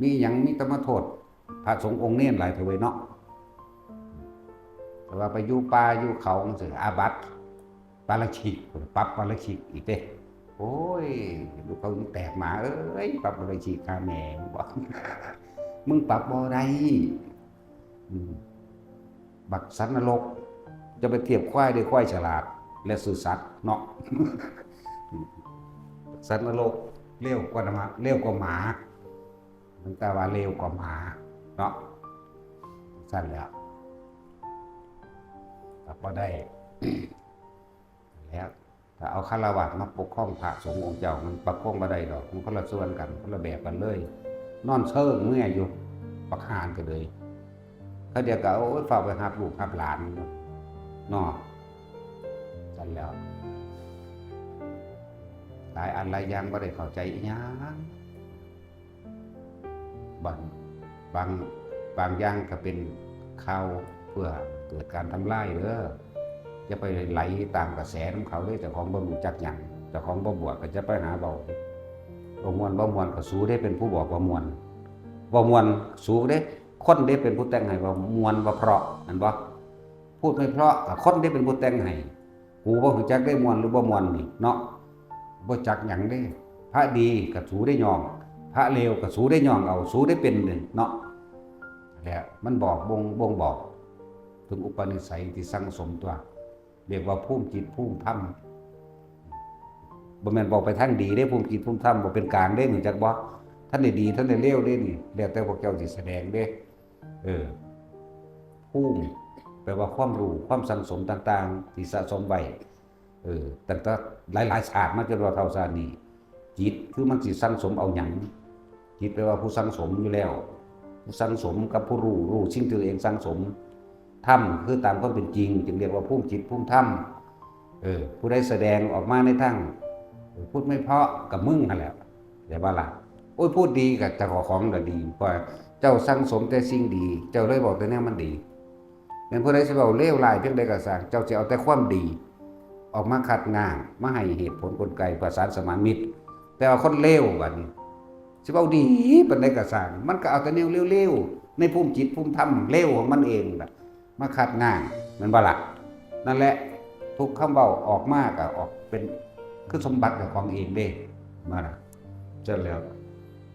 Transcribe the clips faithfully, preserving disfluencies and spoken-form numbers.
มีหยังมีแต่มาโทษพระสงฆ์องค์เณรหลายเถอะเว้ยเนาะ แต่ว่าไปอยู่ป่าอยู่เขาจั่งซี้ อาบัติปาราชิก ปรับปาราชิกอีกเด้ โอ้ย ลูกเขาแตกหมาเอ้ย ปรับปาราชิกฆ่าแม่มึงบอก มึงปรับบ่ได้ อืม บักสัตว์นรก จะไปเทียบควายได้ ควายฉลาด และซื่อสัตย์เนาะ สัตว์นรกเร็วกว่าหมา เร็วกว่าหมา มันก็ว่าเร็วกว่าหมาเนาะ ซั่นแหล้ว ปรับบ่ได้ แล้ว ถ้าเอาฆราวาสมาปกครองพระสงฆ์องค์เจ้า มันปกครองบ่ได้ดอก มันคนละส่วนกัน คนละแบบกันเลย นอนเซิงเมื่อยอยู่ บักห่านก็เลย เขาเดียวก็ โอ้ย ฝากไปรับลูกรับหลานเนาะ ซั่นแหล้ว หลายอันหลายอย่างบ่ได้เข้าใจอิหยัง บาง บาง บางอย่างก็เป็นข่าวเพื่อเกิดการทำลายเด้อ อย่าไปไหลตามกระแสนำเขาเด้อ เจ้าของบ่รู้จักหยัง เจ้าของบ่บวชก็จะไปหาเว้า บ่ม่วน บ่ม่วนก็สูเด้เป็นผู้บอกว่าม่วน บ่ม่วนสูเด้ คนเด้เป็นผู้แต่งให้ว่าม่วนว่าเพราะ แม่นบ่ พูดไม่เพราะก็คนเด้เป็นผู้แต่งให้ กูบ่รู้จักได้ม่วนหรือบ่ม่วนนี่เนาะ บ่จักหยังเด้ พระดีก็สูได้ย่อง พระเลวก็สูได้ย่องเอา สูได้เป็นเนาะ แล้วมันบอก บ่ง บ่งบอกถึงอุปนิสัยที่สั่งสมตัว เรียกว่าภูมิจิตภูมิธรรม บ่แม่นบอกไปทางดีเด้ ภูมิจิตภูมิธรรม บ่เป็นกลางเด้ รู้จักบ่ ทันได้ดี ทันได้เลวเด้นี่ แล้วแต่พวกเจ้าสิแสดงเด้ เออ ภูมิ แปลว่าความรู้ ความสั่งสมต่างๆ ที่สะสมไว้ เออ ตั้งแต่หลายๆ ชาติมาจนว่าเท่าชาตินี้ จิตคือมันสิสั่งสมเอาหยัง จิตแปลว่าผู้สั่งสมอยู่แล้ว ผู้สั่งสมกับผู้รู้ รู้สิ่งที่ตัวเองสั่งสม ธรรมคือตามความเป็นจริง จึงเรียกว่าภูมิจิตภูมิธรรม เออ ผู้ใดแสดงออกมาในทาง เออ พูดไม่เพราะกับมึงหั่นแหละ เข้าใจบ่ล่ะ โอ้ย พูดดีกับเจ้าของก็ดี เพราะเจ้าสั่งสมแต่สิ่งดี เจ้าเลยบอกแต่แนวมันดี แม่นผู้ใดสิเว้าเลวร้ายเพียงใดก็ซ่าง เจ้าสิเอาแต่ความดี ออกมาคัดง้าง มาให้เหตุผลกลไกประสานสมานมิตร แต่ว่าคนเลวบัดนี้ สิเว้าดีปานใดก็ซ่าง มันก็เอาแต่แนวเลวๆ ในภูมิจิตภูมิธรรมเลวของมันเองน่ะ มาคัดง้าง แม่นบ่ล่ะ นั่นแหละ ทุกคำเว้าออกมาก็ออกเป็น คือสมบัติเจ้าของเองเด้ มาล่ะ จั่งแล้ว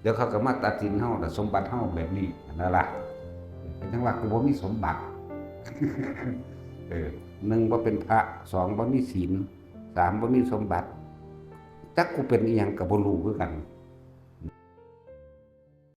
เดี๋ยวเขาก็มาตัดสินเฮาล่ะ สมบัติเฮาแบบนี้ นั่นล่ะ เป็นจั่งว่ากูบ่มีสมบัติ เออ หนึ่ง บ่เป็นพระ สอง บ่มีศีล สาม บ่มีสมบัติ จักกูเป็นอีหยังก็บ่รู้คือกัน